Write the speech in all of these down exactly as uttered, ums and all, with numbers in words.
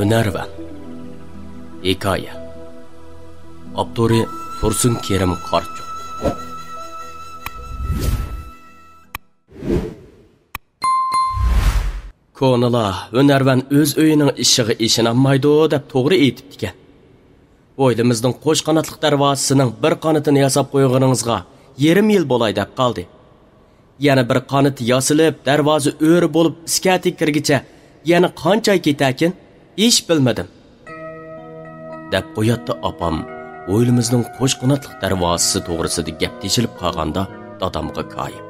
ھۈنەرۋەن. ھېكايە. ئاپتورى: تۇرسۇن كېرىم قارچۇق. كونىلار «ھۈنەرۋەن ئۆز ئۆيىنىڭ ئىشىغا ئىشىنالمايدۇ» دەپ توغرا ئېيتىپتىكەن. ھويلىمىزنىڭ قوش قاناتلىق دەرۋازىسىنىڭ بىر قانىتىنى ياساپ قويغىنىڭىزغا يېرىم يىل بولاي دەپ قالدى. يەنە بىر قانىتى ياسىلىپ، دەرۋازا ئۆرە بولۇپ ئىسكەتىگە كىرگىچە يەنە قانچە ئاي كېتەركىن؟ ھېچ بىلمىدىم. دەپ قوياتتى ئاپام ھويلىمىزنىڭ قوش قاناتلىق دەرۋازىسى توغرىسىدا گەپ تېشىلىپ قالغاندا دادامغا كايىپ.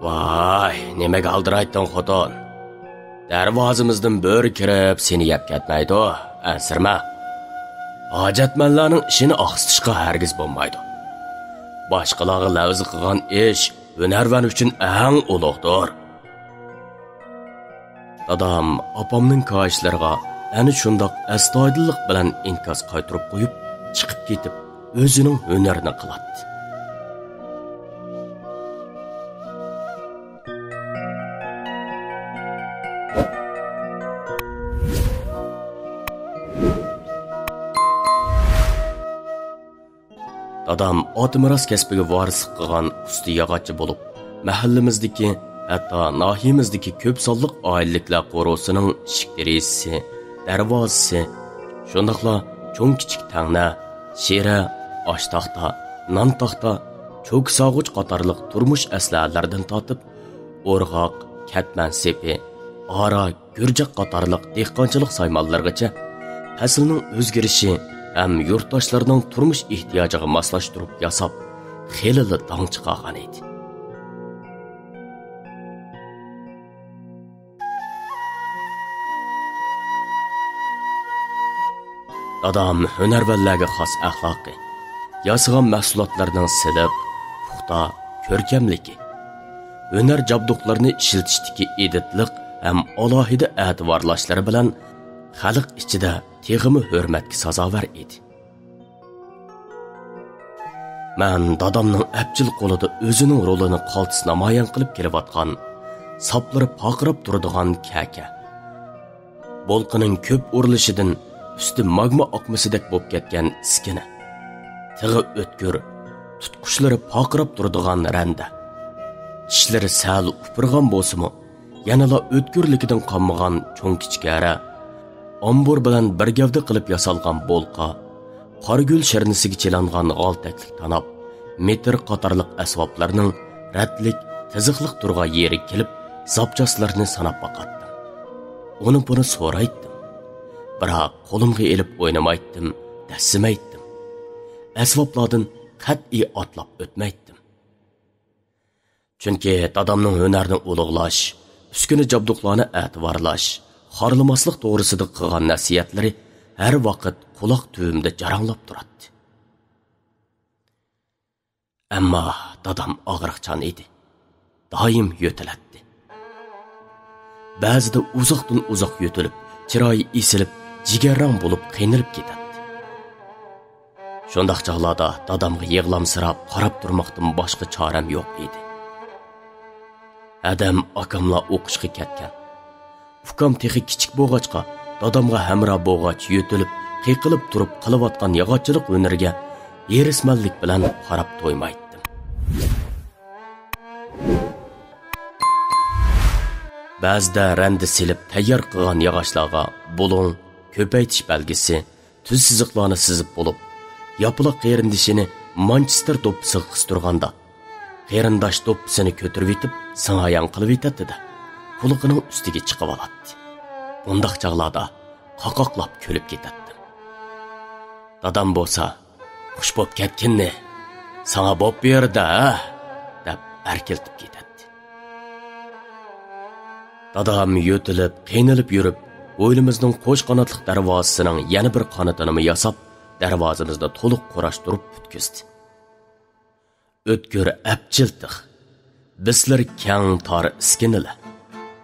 ۋاي، نېمىگە ئالدىرايتتىڭ خوتۇن؟ دەرۋازىمىزدىن بۆرە كىرىپ سېنى يەپ كەتمەيدۇ، ئەنسىرىمە. ھاجەتمەنلەرنىڭ ئىشىنى ئاقسىتىشقا ھەرگىز بولمايدۇ. باشقىلارغا لەۋزى قىلغان ئىش ھۈنەرۋەن ئۈچۈن ئەڭ ئۇلۇغدۇر. دادام ئاپامنىڭ كايىشلىرىغا ئەنە شۇنداق ئەستايىدىللىق بىلەن ئىنكاس قايتۇرۇپ قويۇپ، چىقىپ كېتىپ، ئۆزىنىڭ ھۈنىرىنى قىلاتتى. دادام ئاتا مىراس كەسپىگە ۋارىسلىق قىلغان ئۇستا ياغاچچى بولۇپ، مەھەللىمىزدىكى، ھەتتا ناھىيەمىزدىكى كۆپ سانلىق ئائىلىلىكلەر قورۇسىنىڭ ئىشىك دېرىزىسى، دەرۋازىسى، شۇنداقلا چوڭ-كىچىك تەڭنە، شىرە، ئاشتاختا، نانتاختا، چوكا ساغۇچ قاتارلىق تۇرمۇش ئەسلىھەلەردىن تارتىپ، ئورغاق، كەتمەن سېپى، ئارا، گۈرجەك قاتارلىق دېھقانچىلىق سايمانلىرىغىچە پەسىلنىڭ ئۆزگىرىشى ھەم يۇرتداشلارنىڭ تۇرمۇش ئېھتىياجىغا ماسلاشتۇرۇپ ياساپ، خېلىلا داڭ چىقارغان ئىدى. دادام ھۈنەرۋەنلەرگە خاس ئەخلاقى، ياسىغان مەھسۇلاتلىرىنىڭ سىلىق، پۇختا، كۆركەملىكى، ھۈنەر جابدۇقلىرىنى ئىشلىتىشتىكى ئېدىتلىق ھەم ئالاھىدە ئەتىۋارلاشلىرى بىلەن خەلق ئىچىدە تېخىمۇ ھۆرمەتكە سازاۋەر ئىدى. مەن دادامنىڭ ئەپچىل قولىدا ئۆزىنىڭ رولىنى قالتىس نامايان قىلىپ كېلىۋاتقان، ساپلىرى پارقىراپ تۇرىدىغان كەكە، بولقىنىڭ كۆپ ئۇرۇلۇشىدىن ئۈستى ماگما ئاقمىسىدەك بولۇپ كەتكەن ئىسكىنە، تىغى ئۆتكۈر، تۇتقۇچلىرى پارقىراپ تۇرىدىغان رەندە، چىشلىرى سەل ئۇپرىغان بولسىمۇ، يەنىلا ئۆتكۈرلۈكىدىن قانمىغان چوڭ-كىچىك ھەرە، ئامبۇر بىلەن بىر گەۋدە قىلىپ ياسالغان بولقا، قارىگۈل شىرنىسىگە چىلانغان غالتەكلىك تاناپ، مېتىر قاتارلىق ئەسۋابلارنىڭ رەتلىك، تىزىقلىق تۇرغان يېرىگە كېلىپ، زاپچاسلىرىنى ساناپ باقاتتىم. ئۇنى-بۇنى سورايتتىم. بىراق قولۇمغا ئېلىپ ئوينىمايتتىم، دەسسىمەيتتىم. ئەسۋابلاردىن قەتئىي ئاتلاپ ئۆتمەيتتىم. چۈنكى دادامنىڭ ھۈنەرنى ئۇلۇغلاش، ئۈسكۈنە جابدۇقلارنى ئەتىۋارلاش، خارلىماسلىق توغرىسىدا قىلغان نەسىھەتلىرى ھەر ۋاقىت قۇلاق تۈۋىمدە جاراڭلاپ تۇراتتى. ئەمما دادام ئاغرىقچان ئىدى. دائىم يۆتىلەتتى. بەزىدە ئۇزاقتىن ئۇزاق يۆتىلىپ، چىرايى ئېسىلىپ، جىگەررەڭ بولۇپ قىينىلىپ كېتەتتى. شۇنداق چاغلاردا دادامغا يىغلامسىراپ قاراپ تۇرماقتىن باشقا چارەم يوق ئىدى. ھەدەم ئاكاملار ئوقۇشقا كەتكەن. ئۇكام تېخى كىچىك بولغاچقا، دادامغا ھەمراھ بولغاچ يۆتىلىپ، قىيقىلىپ تۇرۇپ قىلىۋاتقان ياغاچچىلىق ھۈنىرىگە ھېرىسمەنلىك بىلەن قاراپ تويمايتتىم. بەزىدە رەندە سېلىپ تەييار قىلغان ياغاچلارغا بۇلۇڭ، كۆپەيتىش بەلگىسى، تۈز سىزىقلارنى سىزىپ بولۇپ، ياپىلاق قېرىندىشىنى مانچېستېر دوپپىسىغا قىستۇرغاندا، قېرىنداش دوپپىسىنى كۆتۈرۈۋېتىپ، سىڭايان قىلىۋېتەتتى-دە، قۇلىقىنىڭ ئۈستىگە چىقىۋالاتتى. بۇنداق چاغلاردا قاقاقلاپ كۈلۈپ كېتەتتىم. دادام بولسا، «خۇش بوپ كەتكىننى، ساڭا بوپ بېرىدۇ ھە؟» دەپ ئەركىلىتىپ كېتەتتى. دادام يۆتىلىپ، قىينىلىپ يۈرۈپ، ھويلىمىزنىڭ قوش قاناتلىق دەرۋازىسىنىڭ يەنە بىر قانىتىنىمۇ ياساپ، دەرۋازىمىزنى تولۇق قۇراشتۇرۇپ پۈتكۈزدى. ئۆتكۈر ئەپچىل تىغ، بىسلىرى كەڭ تار ئىسكىنىلەر،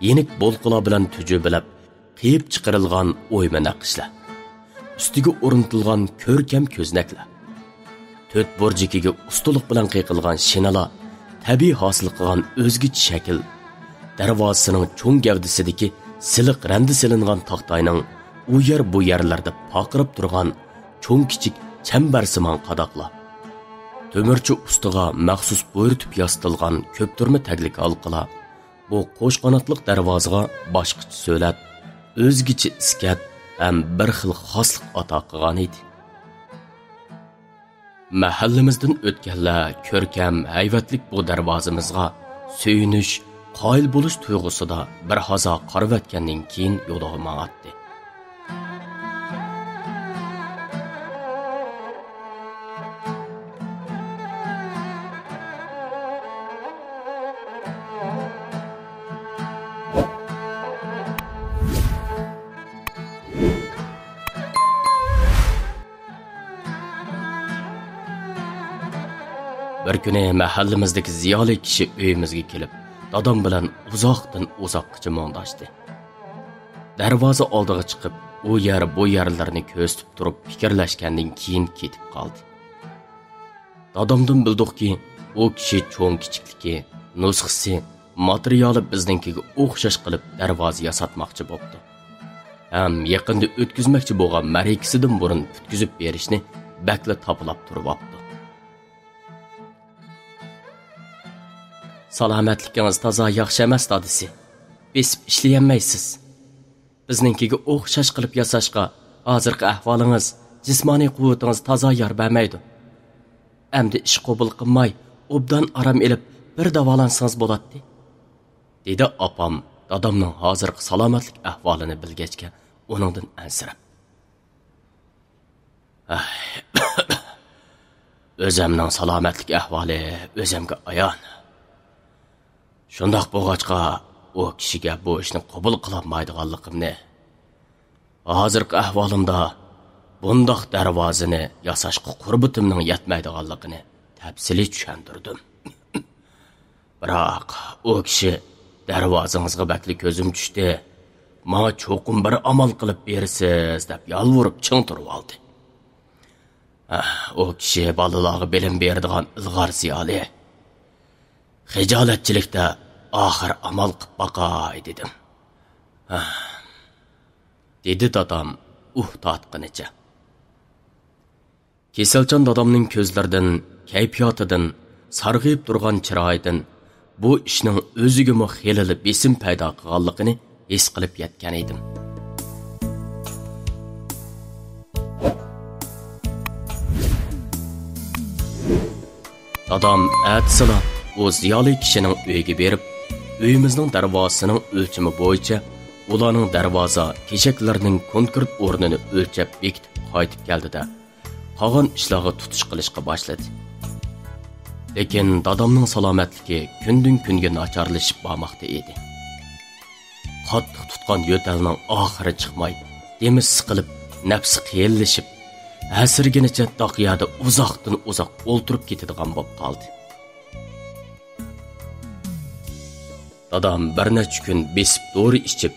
يېنىك بولقىلار بىلەن تۈجۈبىلەپ قىيىپ چىقىرىلغان ئويما نەقىشلەر، ئۈستىگە ئورنىتىلغان كۆركەم كۆزنەكلەر، تۆت بۇرجىكىگە ئۇستىلىق بىلەن قېقىلغان شىنىلار تەبىئىي ھاسىل قىلغان ئۆزگىچە شەكىل، دەرۋازىسىنىڭ چوڭ گەۋدىسىدىكى سىلىق رەندە سېلىنغان تاختاينىڭ ئۇ يەر بۇ يەرلەردە پارقىراپ تۇرغان چوڭ كىچىك چەمبەرسىمان قاداقلار، تۆمۈرچى ئۇستىغا مەخسۇس بۇيرۇتۇپ ياسىتىلغان كۆپتۈرمە تەگلىك ھالقىلار بۇ قوش قاناتلىق دەرۋازىغا باشقىچە سۆلەت، ئۆزگىچە ئىسكەت ھەم بىر خىل خاسلىق ئاتا قىلغان ئىدى. مەھەللىمىزدىن ئۆتكەنلەر كۆركەم، ھەيۋەتلىك بۇ دەرۋازىمىزغا سۆيۈنۈش، قايىل بولۇش تۇيغۇسىدا بىر ھازا قارىۋەتكەندىن كېيىن يولىغا ماڭاتتى. بىر كۈنى مەھەللىمىزدىكى زىيالىي كىشى ئۆيىمىزگە كېلىپ، دادام بىلەن ئۇزاقتىن ئۇزاققىچە مۇڭداشتى. دەرۋازا ئالدىغا چىقىپ، ئۇ يەر، بۇ يەرلەرنى كۆزىتىپ تۇرۇپ پىكىرلەشكەندىن كېيىن كېتىپ قالدى. دادامدىن بىلدۇقكى، ئۇ كىشى چوڭ كىچىكلىكى، نۇسخىسى، ماتېرىيالى بىزنىڭكىگە ئوخشاش قىلىپ دەرۋازا ياساتماقچى بوپتۇ. ھەم يېقىندا ئۆتكۈزمەكچى بولغان مەرىكىسىدىن بۇرۇن پۈتكۈزۈپ بېرىشنى بەكلا تاپىلاپ تۇرۇۋاپتۇ. سالامەتلىكىڭىز تازا ياخشى ئەمەس، دادىسى. بېسىپ ئىشلىيەلمەيسىز. بىزنىڭكىگە ئوخشاش قىلىپ ياساشقا، ھازىرقى ئەھۋالىڭىز، جىسمانىي قۇۋۋىتىڭىز تازا يار بەرمەيدۇ. ئەمدى ئىش قوبۇل قىلماي، ئوبدان ئارام ئېلىپ، بىر داۋالانسىڭىز بولاتتى، دېدى ئاپام دادامنىڭ ھازىرقى سالامەتلىك ئەھۋالىنى بىلگەچكە ئۇنىڭدىن ئەنسىرەپ. ئۆزەمنىڭ سالامەتلىك ئەھۋالى ئۆزەمگە ئايان. شۇنداق بولغاچقا، ئۇ كىشىگە بۇ ئىشنى قوبۇل قىلالمايدىغانلىقىمنى، ھازىرقى ئەھۋالىمدا بۇنداق دەرۋازىنى ياساشقا قۇربىتىمنىڭ يەتمەيدىغانلىقىنى تەپسىلىي چۈشەندۈردۈم. بىراق، ئۇ كىشى، «دەرۋازىڭىزغا بەكلا كۆزۈم چۈشتى، ماڭا چوقۇم بىر ئامال قىلىپ بېرىسىز» دەپ يالۋۇرۇپ چىڭ تۇرۇۋالدى. ئەھ، ئۇ كىشى بالىلارغا بىلىم بېرىدىغان ئىلغار زىيالىي. خىجالەتچىلىكتە ئاخىر ئامال قىپ باقاي دېدىم. ئەھ، دېدى دادام ئۇھ تارتقىنىچە. كېسەلچان دادامنىڭ كۆزلىرىدىن، كەيپىياتىدىن، سارغىيىپ تۇرغان چىرايىدىن بۇ ئىشنىڭ ئۆزىگىمۇ خېلىلا بېسىم پەيدا قىلغانلىقىنى ھېس قىلىپ يەتكەن ئىدىم. دادام ئەتىسىلا ئۇ زىيالىي كىشىنىڭ ئۆيىگە بېرىپ، ئۆيىمىزنىڭ دەرۋازىسىنىڭ ئۆلچىمى بويىچە ئۇلارنىڭ دەرۋازا كېشەكلىرىنىڭ كونكرېت ئورنىنى ئۆلچەپ بېكىتىپ قايتىپ كەلدى-دە، قالغان ئىشلارغا تۇتۇش قىلىشقا باشلىدى. لېكىن دادامنىڭ سالامەتلىكى كۈندىن-كۈنگە ناچارلىشىپ بارماقتا ئىدى. قاتتىق تۇتقان يۆتەلنىڭ ئاخىرى چىقماي، دېمى سىقىلىپ، نەپسى قىيىنلىشىپ، ھەسىرىگىنىچە داق يەردە ئۇزاقتىن ئۇزاق ئولتۇرۇپ كېتىدىغان بولۇپ قالدى. دادام بىر نەچچە كۈن بېسىپ دورا ئىچىپ،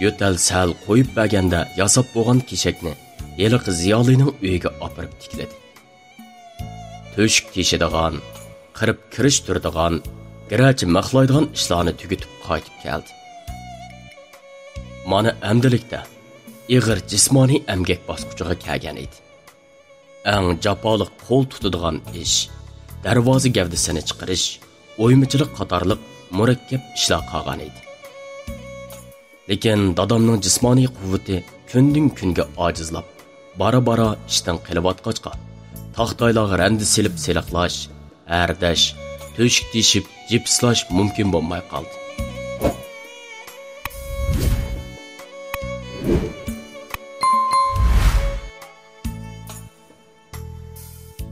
يۆتەل سەل قويۇپ بەرگەندە ياساپ بولغان كېشەكنى ھېلىقى زىيالىينىڭ ئۆيىگە ئاپىرىپ تىكلىدى. تۆشۈك تېشىدىغان، قىرىپ كىرىشتۈرىدىغان، گىرەچ مىخلايدىغان ئىشلارنى تۈگىتىپ قايتىپ كەلدى. مانا ئەمدىلىكتە ئېغىر جىسمانىي ئەمگەك باسقۇچىغا كەلگەن ئىدى. ئەڭ جاپالىق قول تۇتىدىغان ئىش، دەرۋازا گەۋدىسىنى چىقىرىش، ئويمىچىلىق قاتارلىق مۇرەككەپ ئىشلار قالغان ئىدى. لېكىن دادامنىڭ جىسمانىي قۇۋۋىتى كۈندىن-كۈنگە ئاجىزلاپ، بارا-بارا ئىشتىن قېلىۋاتقاچقا، تاختايلارغا رەندە سېلىپ سېلىقلاش، ھەردەش، تۆشۈك تېشىپ، جىپسلاش مۇمكىن بولماي قالدى.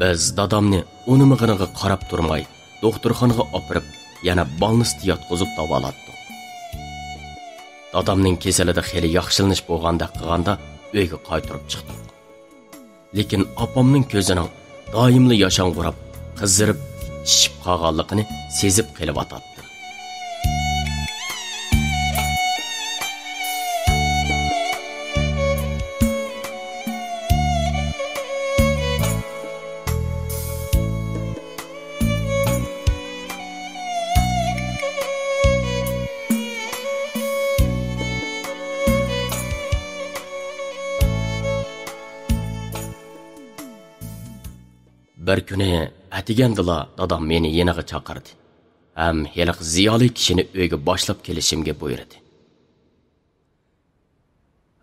بىز دادامنى ئۇنىمىغىنىغا قاراپ تۇرماي، دوختۇرخانىغا ئاپىرىپ، يەنە بالنىستتا ياتقۇزۇپ داۋالاتتۇق. دادامنىڭ كېسىلىدە خېلى ياخشىلىنىش بولغاندەك قىلغاندا، ئۆيگە قايتۇرۇپ چىقتۇق. لېكىن ئاپامنىڭ كۆزىنىڭ دائىملا ياشاڭغۇراپ، قىزىرىپ، شىشىپ قالغانلىقىنى سېزىپ قېلىۋاتاتتىم. بىر كۈنى ئەتىگەندىلا دادام مېنى يېنىغا چاقىردى ھەم ھېلىقى زىيالىي كىشىنى ئۆيگە باشلاپ كېلىشىمگە بۇيرۇدى.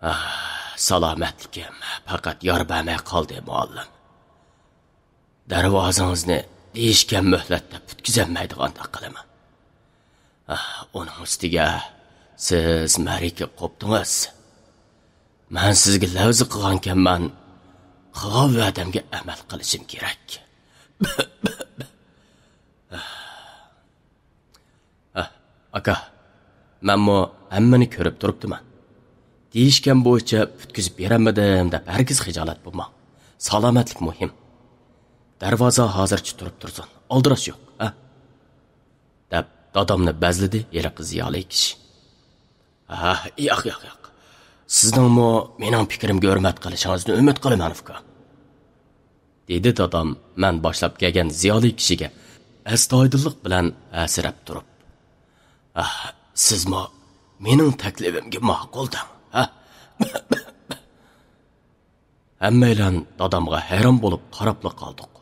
ئاھ، سالامەتلىكىم پەقەت يار بەرمەي قالدى، مۇئەللىم. دەرۋازىڭىزنى دېيىشكەن مۆھلەتتە پۈتكۈزەلمەيدىغاندەك قىلىمەن. ئاھ، ئۇنىڭ ئۈستىگە سىز مەرىكە قوپتىڭىز. مەن سىزگە لەۋزى قىلغانكەنمەن، قىلغان ۋەدەمگە ئەمەل قىلىشىم كېرەك. ھە، ئاكا، مەنمۇ ھەممىنى كۆرۈپ تۇرۇپتىمەن. دېيىشكەن بويىچە پۈتكۈزۈپ بېرەلمىدىم دەپ ھەرگىز خىجالەت بولماڭ. سالامەتلىك مۇھىم. دەرۋازا ھازىرچە تۇرۇپ تۇرسۇن، ئالدىراش يوق، ھە؟ دەپ دادامنى بەزلىدى ھېلىقى زىيالىي كىشى. ھە، ياق، ياق، ياق. سىزنىڭمۇ مېنىڭ پىكرىمگە ھۆرمەت قىلىشىڭىزنى ئۈمىد قىلىمەن، ئۇكا. دېدى دادام مەن باشلاپ كەلگەن زىيالىي كىشىگە ئەستايىدىللىق بىلەن ھەسىرەپ تۇرۇپ. ئاھ، سىزمۇ مېنىڭ تەكلىپىمگە ماقۇل دەڭ، ھە؟ ھەممەيلەن دادامغا ھەيران بولۇپ قاراپلا قالدۇق.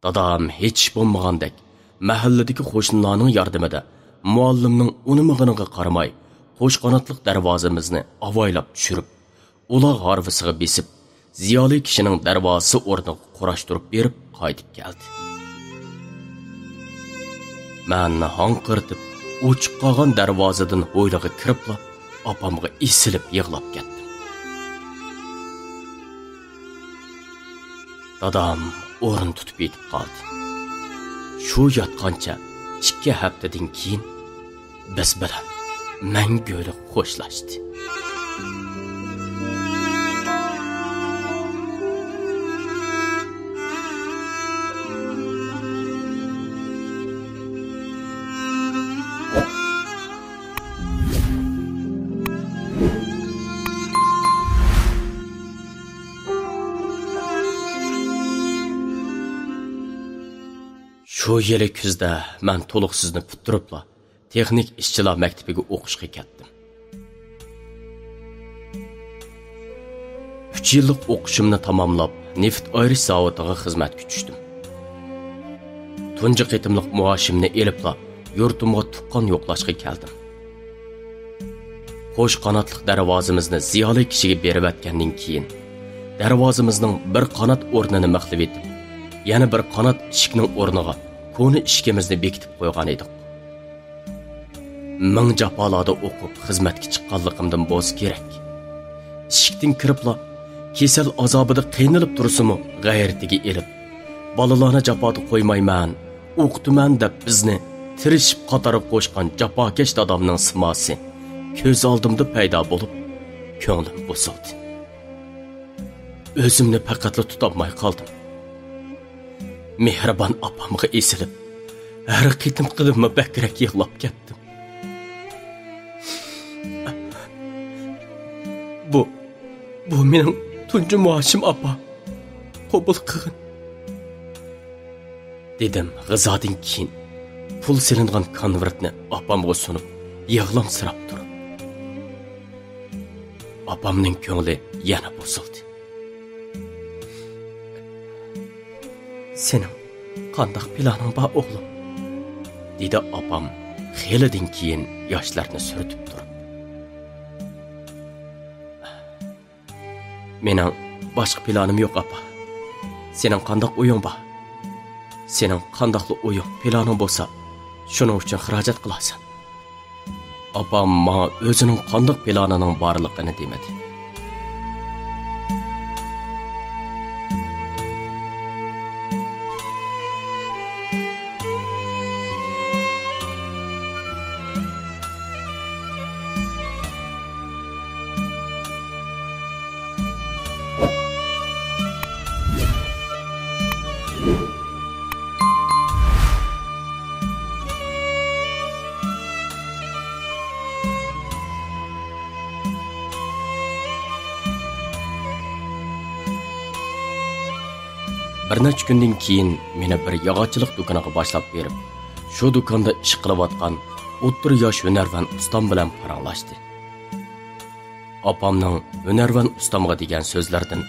دادام ھېچ ئىش بولمىغاندەك مەھەللىدىكى قوشنىلارنىڭ ياردىمىدە مۇئەللىمنىڭ ئۇنىمىغىنىغا قارىماي، قوش قاناتلىق دەرۋازىمىزنى ئاۋايلاپ چۈشۈرۈپ، ئۇلاغ ھارۋىسىغا بېسىپ، زىيالىي كىشىنىڭ دەرۋازىسى ئورنىغا قۇراشتۇرۇپ بېرىپ قايتىپ كەلدى. مەن ھاڭقىرىتىپ، ئوچۇق قالغان دەرۋازىدىن ھويلىغا كىرىپلا، ئاپامغا ئېسىلىپ يىغلاپ كەتتىم. دادام ئورۇن تۇتۇپ يېتىپ قالدى. شۇ ياتقانچە ئىككى ھەپتىدىن كېيىن بىز بىلەن مەڭگۈلۈك خوشلاشتى. شۇ يىلى كۈزدە مەن تولۇقسىزنى پۈتتۈرۈپلا، تېخنىك ئىشچىلار مەكتىپىگە ئوقۇشقا كەتتىم. ئۈچ يىللىق ئوقۇشۇمنى تاماملاپ، نېفىت ئايرىش زاۋۇتىغا خىزمەتكە چۈشتۈم. تۇنجى قېتىملىق مائاشىمنى ئېلىپلا، يۇرتۇمغا تۇغقان يوقلاشقا كەلدىم. قوش قاناتلىق دەرۋازىمىزنى زىيالىي كىشىگە بېرىۋەتكەندىن كېيىن، دەرۋازىمىزنىڭ بىر قانات ئورنىنى مىخلىۋېتىپ، يەنە بىر قانات ئىشىكنىڭ ئورنىغا كونا ئىشىكىمىزنى بېكىتىپ قويغان ئىدۇق. مىڭ جاپالاردا ئوقۇپ خىزمەتكە چىققانلىقىمدىن بولسا كېرەك، ئىشىكتىن كىرىپلا، كېسەل ئازابىدا قىينىلىپ تۇرسىمۇ، غەيرىتىگە ئېلىپ، بالىلارنى جاپادا قويمايمەن، ئوقۇتىمەن دەپ بىزنى تىرىشىپ قاتارغا قوشقان جاپاكەش دادامنىڭ سىماسى كۆز ئالدىمدا پەيدا بولۇپ، كۆڭلۈم بۇزۇلدى. ئۆزۈمنى پەقەتلا تۇتالماي قالدىم. مېھرىبان ئاپامغا ئېسىلىپ، ھەر قېتىمقىدىنمۇ بەكرەك يىغلاپ كەتتىم. بۇ، بۇ مېنىڭ تۇنجى مائاشىم، ئاپا. قوبۇل قىلغىن. دېدىم غىزادىن كېيىن پۇل سېلىنغان كونۋېرتنى ئاپامغا سۇنۇپ، يىغلامسىراپ تۇرۇپ. ئاپامنىڭ كۆڭلى يەنە بۇزۇلدى. سېنىڭ قانداق پىلانىڭ بار، ئوغلۇم؟ دېدى ئاپام خېلىدىن كېيىن ياشلىرىنى سۈرتۈپ تۇرۇپ. مېنىڭ باشقا پىلانىم يوق، ئاپا. سېنىڭ قانداق ئويۇڭ بار؟ سېنىڭ قانداقلا ئويۇڭ، پىلانىڭ بولسا، شۇنىڭ ئۈچۈن خىراجەت قىلارسەن. ئاپام ماڭا ئۆزىنىڭ قانداق پىلانىنىڭ بارلىقىنى دېمىدى. بىر نەچچە كۈندىن كېيىن مېنى بىر ياغاچچىلىق دۇكىنىغا باشلاپ بېرىپ، شۇ دۇكاندا ئىش قىلىۋاتقان ئوتتۇرا ياش ھۈنەرۋەن ئۇستام بىلەن پاراڭلاشتى. ئاپامنىڭ ھۈنەرۋەن ئۇستامغا دېگەن سۆزلىرىدىن،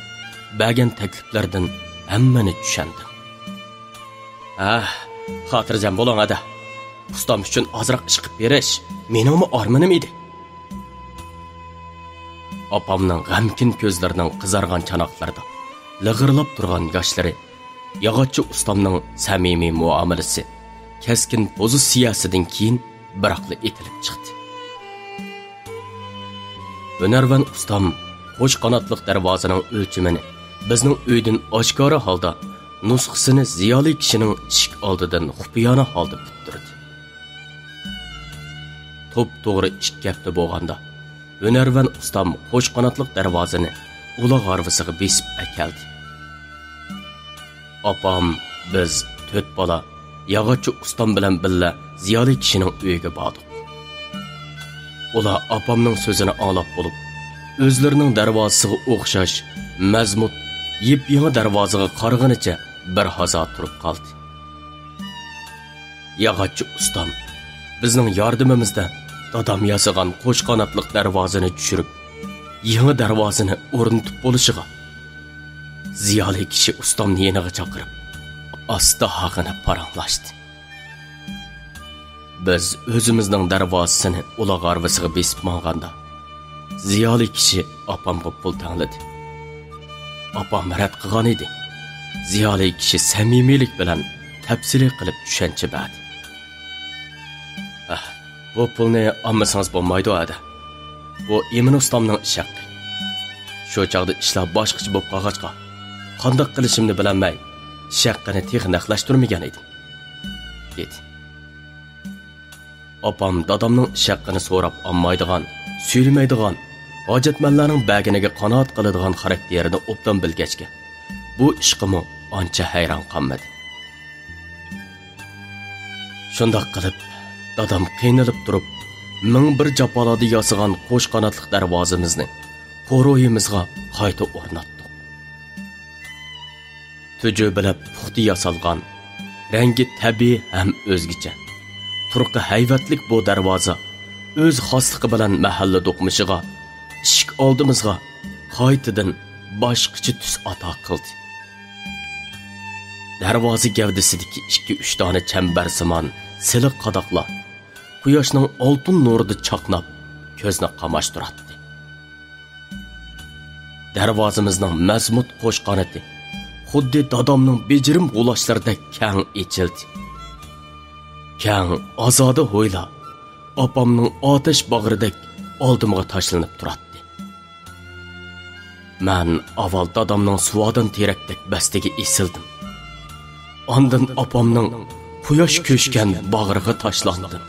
بەرگەن تەكلىپلىرىدىن ھەممىنى چۈشەندىم. ھە، خاتىرجەم بولۇڭ، ھەدە. ئۇستام ئۈچۈن ئازراق ئىش قىلىپ بېرىش مېنىڭمۇ ئارمىنىم ئىدى. ئاپامنىڭ غەمكىن كۆزلىرىنىڭ قىزارغان چاناقلىرىدا لىغىرلاپ تۇرغان ياشلىرى، ياغاچچى ئۇستامنىڭ سەمىمىي مۇئامىلىسى، كەسكىن پوزىتسىيەسىدىن كېيىن بىراقلا ئېتىلىپ چىقتى. ھۈنەرۋەن ئۇستام قوش قاناتلىق دەرۋازىنىڭ ئۆلچىمىنى بىزنىڭ ئۆيدىن ئاشكارا ھالدا، نۇسخىسىنى زىيالىي كىشىنىڭ ئىشىك ئالدىدىن خۇپىيانە ھالدا پۈتتۈردى. توپتوغرا ئىككى ھەپتە بولغاندا، ھۈنەرۋەن ئۇستام قوش قاناتلىق دەرۋازىنى ئۇلاغ ھارۋىسىغا بېسىپ ئەكەلدى. ئاپام، بىز تۆت بالا ياغاچچى ئۇستام بىلەن بىللە زىيالىي كىشىنىڭ ئۆيىگە باردۇق. ئۇلار ئاپامنىڭ سۆزىنى ئاڭلاپ بولۇپ، ئۆزلىرىنىڭ دەرۋازىسىغا ئوخشاش مەزمۇت يېپيېڭى دەرۋازىغا قارىغىنىچە بىر ھازا تۇرۇپ قالدى. ياغاچچى ئۇستام بىزنىڭ ياردىمىمىزدە دادام ياسىغان قوش قاناتلىق دەرۋازىنى چۈشۈرۈپ، يېڭى دەرۋازىنى ئورنىتىپ بولۇشىغا، زىيالىي كىشى ئۇستامنى يېنىغا چاقىرىپ، ئاستا ھاغىنە پاراڭلاشتى. بىز ئۆزىمىزنىڭ دەرۋازىسىنى ئۇلاغ ھارۋىسىغا بېسىپ ماڭغاندا، زىيالىي كىشى ئاپامغا پۇل تەڭلىدى. ئاپام رەت قىلغان ئىدى. زىيالىي كىشى سەمىمىيلىك بىلەن تەپسىلىي قىلىپ چۈشەنچە بەردى. ئەھ، بۇ پۇلنى ئالمىسىڭىز بولمايدۇ، ھەدە. بۇ ئىمىن ئۇستامنىڭ ئىش ھەققى. شۇ چاغدا ئىشلار باشقىچە بولۇپ قالغاچقا، قانداق قىلىشىمنى بىلەلمەي، ئىش ھەققىنى تېخى نەقلەشتۈرمىگەن ئىدىم، دېدى. ئاپام دادامنىڭ ئىش ھەققىنى سوراپ ئالمايدىغان، سۆيمەيدىغان، ھاجەتمەنلەرنىڭ بەرگىنىگە قانائەت قىلىدىغان خاراكتېرىنى ئوبدان بىلگەچكە، بۇ ئىشقىمۇ ئانچە ھەيران قالمىدى. شۇنداق قىلىپ، دادام قىينىلىپ تۇرۇپ، مىڭ بىر جاپالاردا ياسىغان قوش قاناتلىق دەرۋازىمىزنى قورۇيىمىزغا قايتا ئورناتتۇق. تۈجۈ بىلەن پۇختا ياسالغان، رەڭگى تەبىئىي ھەم ئۆزگىچە، تۇرقى ھەيۋەتلىك بۇ دەرۋازا ئۆز خاسلىقى بىلەن مەھەللە دوقمۇشىغا، ئىشىك ئالدىمىزغا قايتىدىن باشقىچە تۈس ئاتا قىلدى. دەرۋازا گەۋدىسىدىكى ئىككى-ئۈچ دانە چەمبەرسىمان سىلىق قاداقلار قۇياشنىڭ ئالتۇن نۇرىدا چاقناپ، كۆزنى قاماشتۇراتتى. دەرۋازىمىزنىڭ مەزمۇت قوش قانىتى خۇددى دادامنىڭ بېجىرىم غۇلاچلىرىدەك كەڭ ئېچىلدى. كەڭ، ئازادە ھويلا ئاپامنىڭ ئاتەش باغرىدەك ئالدىمغا تاشلىنىپ تۇراتتى. مەن ئاۋۋال دادامنىڭ سۇۋادان تېرەكتەك بەستىگە ئېسىلدىم. ئاندىن ئاپامنىڭ قۇياش كۆشكەن باغرىغا تاشلاندىم.